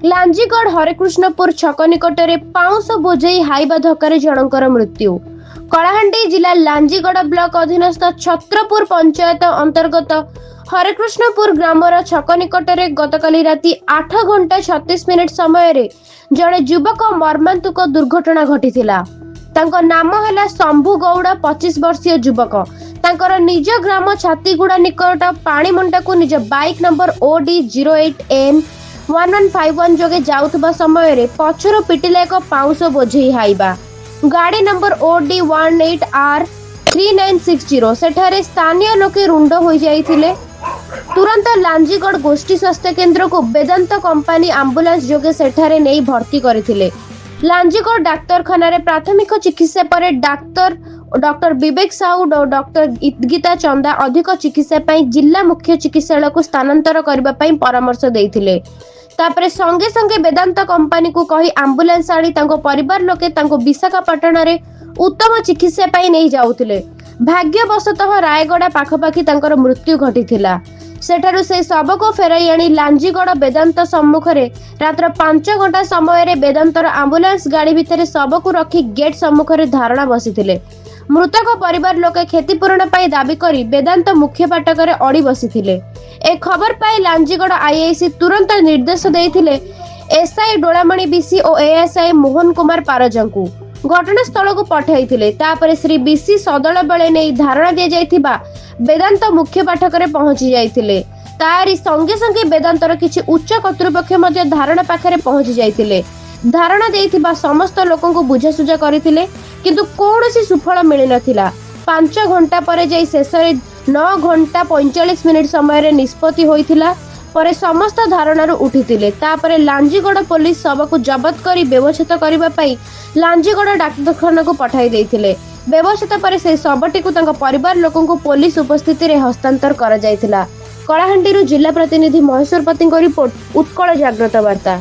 ଲାଞ୍ଜିଗଡ଼ ହରେକୃଷ୍ଣପୁର ଛକ ନିକଟରେ ପାଉଁଶ ବୋଝେଇ ହାଇବା ଧକ୍କାରେ ଜଣଙ୍କର ମୃତ୍ୟୁ। କଳାହାଣ୍ଡି ଜିଲ୍ଲା ଲାଞ୍ଜିଗଡ଼ ବ୍ଲକ ଅଧୀନସ୍ଥ ଛତ୍ରପୁର ପଞ୍ଚାୟତ ଅନ୍ତର୍ଗତ ହରେକୃଷ୍ଣପୁର ଗ୍ରାମର ଛକ ନିକଟରେ ଗତକାଲି ରାତି 8 ଘଣ୍ଟା 36 ମିନିଟ୍ ସମୟରେ ଜଣେ ଯୁବକ ମର୍ମାନ୍ତୁକ ଦୁର୍ଘଟଣା ଘଟିଥିଲା। ତାଙ୍କ ନାମ ହେଲା ଶମ୍ଭୁ ଗୌଡ଼, 25 ବର୍ଷୀୟ ଯୁବକ। ତାଙ୍କର ନିଜ ଗ୍ରାମ ଛାତିଗୁଡ଼ା ନିକଟ ପାଣିମୁଣ୍ଡାକୁ ନିଜ ବାଇକ୍ ନମ୍ବର OD 08 N 1151 ଯୋଗେ ଯାଉଥିବା ସମୟରେ ପଛରୁ ପିଟିଲା ଏକ ପାଉଁଶ ବୋଝେଇ ହାଇବା ଗାଡ଼ି ନମ୍ବର OD 18 R 3960। ସେଠାରେ ସ୍ଥାନୀୟ ଲୋକେ ରୁଣ୍ଡ ହୋଇଯାଇଥିଲେ। ତୁରନ୍ତ ଲାଞ୍ଜିଗଡ଼ ଗୋଷ୍ଠୀ ସ୍ୱାସ୍ଥ୍ୟ କେନ୍ଦ୍ରକୁ ବେଦାନ୍ତ କମ୍ପାନୀ ଆମ୍ବୁଲାନ୍ସ ଯୋଗେ ସେଠାରେ ନେଇ ଭର୍ତ୍ତି କରିଥିଲେ। ଲାଞ୍ଜିଗଡ଼ ଡାକ୍ତରଖାନାରେ ପ୍ରାଥମିକ ଚିକିତ୍ସା ପରେ ଡାକ୍ତର ଡକ୍ଟର ବିବେକ ସାହୁ ଓ ଡକ୍ଟର ଇଦଗୀତା ଚନ୍ଦା ଅଧିକ ଚିକିତ୍ସା ପାଇଁ ଜିଲ୍ଲା ମୁଖ୍ୟ ଚିକିତ୍ସାଳୟକୁ ସ୍ଥାନାନ୍ତର କରିବା ପାଇଁ ପରାମର୍ଶ ଦେଇଥିଲେ। ତାପରେ ସଙ୍ଗେ ସଙ୍ଗେ ବେଦାନ୍ତ କମ୍ପାନୀକୁ କହି ଆମ୍ବୁଲାନ୍ସ ଆଣି ତାଙ୍କ ପରିବାର ଲୋକେ ତାଙ୍କୁ ବିଶାଖାପାଟଣାରେ ଉତ୍ତମ ଚିକିତ୍ସା ପାଇଁ ନେଇ ଯାଉଥିଲେ। ଭାଗ୍ୟବଶତଃ ରାୟଗଡ଼ା ପାଖାପାଖି ତାଙ୍କର ମୃତ୍ୟୁ ଘଟିଥିଲା। ସେଠାରୁ ସେ ଶବକୁ ଫେରାଇ ଆଣି ଲାଞ୍ଜିଗଡ଼ ବେଦାନ୍ତ ସମ୍ମୁଖରେ ରାତ୍ର 5 ଘଣ୍ଟା ସମୟରେ ବେଦାନ୍ତର ଆମ୍ବୁଲାନ୍ସ ଗାଡ଼ି ଭିତରେ ଶବକୁ ରଖି ଗେଟ୍ ସମ୍ମୁଖରେ ଧାରଣା ବସିଥିଲେ। ମୃତକ ପରିବାର ଲୋକେ କ୍ଷତିପୂରଣ ପାଇଁ ଦାବି କରି ବେଦାନ୍ତ ମୁଖ୍ୟ ଫାଟକରେ ଅଡ଼ି ବସିଥିଲେ। ଏ ଖବର ପାଇ ଲାଞ୍ଜିଗଡ଼ ଆଇଆଇସି ତୁରନ୍ତ ନିର୍ଦ୍ଦେଶ ଦେଇଥିଲେ ଏସ୍ଆଇ ଡୋଳାମଣି ବିଶି ଓ ଏଏସ୍ଆଇ ମୋହନ କୁମାର ପାରଜାଙ୍କୁ ଘଟଣାସ୍ଥଳକୁ ପଠାଇଥିଲେ। ତାପରେ ଶ୍ରୀ ବିଶି ସଦଳ ବଳେ ନେଇ ଧାରଣା ଦିଆଯାଇଥିବା ବେଦାନ୍ତ ମୁଖ୍ୟ ଫାଟକରେ ପହଞ୍ଚି ଯାଇଥିଲେ। ତାରି ସଙ୍ଗେ ସଙ୍ଗେ ବେଦାନ୍ତର କିଛି ଉଚ୍ଚ କର୍ତ୍ତୃପକ୍ଷ ମଧ୍ୟ ଧାରଣା ପାଖରେ ପହଞ୍ଚି ଯାଇଥିଲେ। ଧାରଣା ଦେଇଥିବା ସମସ୍ତ ଲୋକଙ୍କୁ ବୁଝାସୁଝା କରିଥିଲେ, କିନ୍ତୁ କୌଣସି ସୁଫଳ ମିଳିନଥିଲା। 5 ଘଣ୍ଟା ପରେ ଯାଇ ଶେଷରେ 9 ଘଣ୍ଟା 45 ମିନିଟ୍ ସମୟରେ ନିଷ୍ପତ୍ତି ହୋଇଥିଲା। ପରେ ସମସ୍ତ ଧାରଣାରୁ ଉଠିଥିଲେ। ତାପରେ ଲାଞ୍ଜିଗଡ଼ ପୋଲିସ ଶବକୁ ଜବତ କରି ବ୍ୟବଚ୍ଛେଦ କରିବା ପାଇଁ ଲାଞ୍ଜିଗଡ଼ ଡାକ୍ତରଖାନାକୁ ପଠାଇ ଦେଇଥିଲେ। ବ୍ୟବଚ୍ଛେଦ ପରେ ସେହି ଶବଟିକୁ ତାଙ୍କ ପରିବାର ଲୋକଙ୍କୁ ପୋଲିସ ଉପସ୍ଥିତିରେ ହସ୍ତାନ୍ତର କରାଯାଇଥିଲା। କଳାହାଣ୍ଡିରୁ ଜିଲ୍ଲା ପ୍ରତିନିଧି ମହେଶ୍ୱର ପତିଙ୍କ ରିପୋର୍ଟ, ଉତ୍କଳ ଜାଗ୍ରତ ବାର୍ତ୍ତା।